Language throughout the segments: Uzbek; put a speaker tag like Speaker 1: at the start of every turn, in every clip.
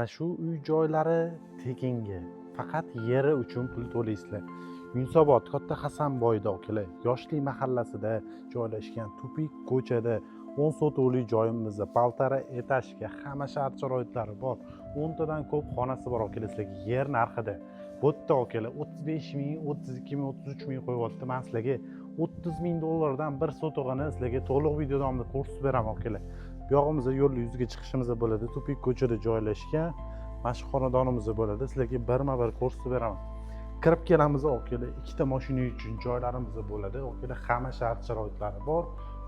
Speaker 1: Mana shu uy joylari tekinga, faqat yeri uchun pul to'laysizlar. Yunusobod, Katta Hasanboyda, akalar, Yoshlik mahallasida joylashgan, тупик ko'chada 10 sotixli joyimizda, полтора этажga, hamma shart sharoitlari bor, 10 tadan ko'p xonasi bor, akalar. Sizlarga yer narxida bu yerda, akalar, 35 ming, 32 ming, 33 ming qo'yyapti. Man sizlarga 30 ming dollardan bir sotixini sizlarga to'liq video davomida ko'rsatib beraman, akalar. Bu yog'imizda yo'lni yuziga chiqishimiz bo'ladi, тупик ko'chada joylashgan mana shu xonadonimiz bo'ladi. Sizlarga birma bir ko'rsatib beraman. Kirib kelamiz, akalar, ikkita mashina uchun joylarimiz bo'ladi, akalar, hamma shart sharoitlari bor,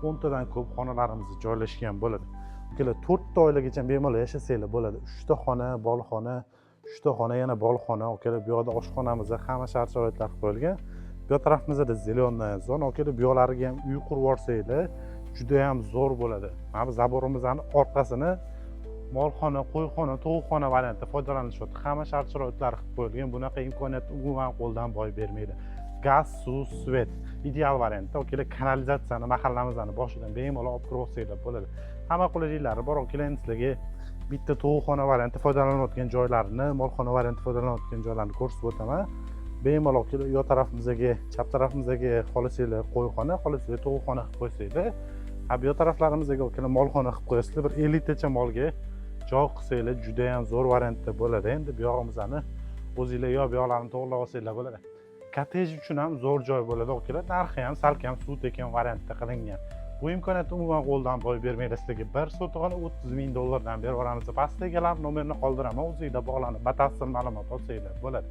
Speaker 1: 10 tadan ko'p xonalarimiz joylashgan bo'ladi, akalar. To'rtta oilagacha bemalol yashasanglar bo'ladi. Uchta xona, bolxona, uchta xona, yana bolxona, akalar. Bu yoqda oshxonamiz, hamma shart sharoitlar qilib qo'yilgan. Bu yoq tarafimizda зеленая zona, akalar. Bu yoqlariga ham uy qurib yuborsanglar, judayam zo'r bo'ladi. Mana bu забор imizni orqasini molxona, qo'yxona, tovuqxona variantida foydalanishyapti, hamma shart sharoitlar qilib qo'yilgan. Bunaqa imkoniyatni umuman qo'ldan boy bermaydi. Gaz, suv, свет ideal variantda, akalar. Kanalizatsiyani mahallamizni boshidan bemalol olib kirib olsanglar bo'ladi, hamma qulayliklari bor, akalar. Endi sizlarga bitta tovuqxona variantida foydalanayotgan joylarini, molxona variantida foydalanayotgan joylarni ko'rsatib o'taman bemalol. U yoq tarafimizdagi, chap tarafimizdagi xohlasanglar qo'yxona, xohlasanglar tovuqxona qilib qo'ysanglar, a bu yoq taraflarimizdagi, akalar, molxona qilib qo'yasizlar, bir 50 tacha molga joy qilsanglar, judayam zo'r variantda bo'ladi. Endi bu yog'imizni o'zinglar yo bu yoqlarini to'g'irlab olsanglar bo'ladi. Kottej uchun ham zo'r joy bo'ladi, akalar. Narxi ham salkam suv tekin variantda qilingan. Bu imkoniyatni umuman qo'ldan boy bermanglar. Sizlarga bir sotixini 30 ming dollardan berib yuboramiz. Pastda egalar nomerini qoldiraman, o'zinglar bog'lanib, batafsil ma'lumot olsanglar bo'ladi.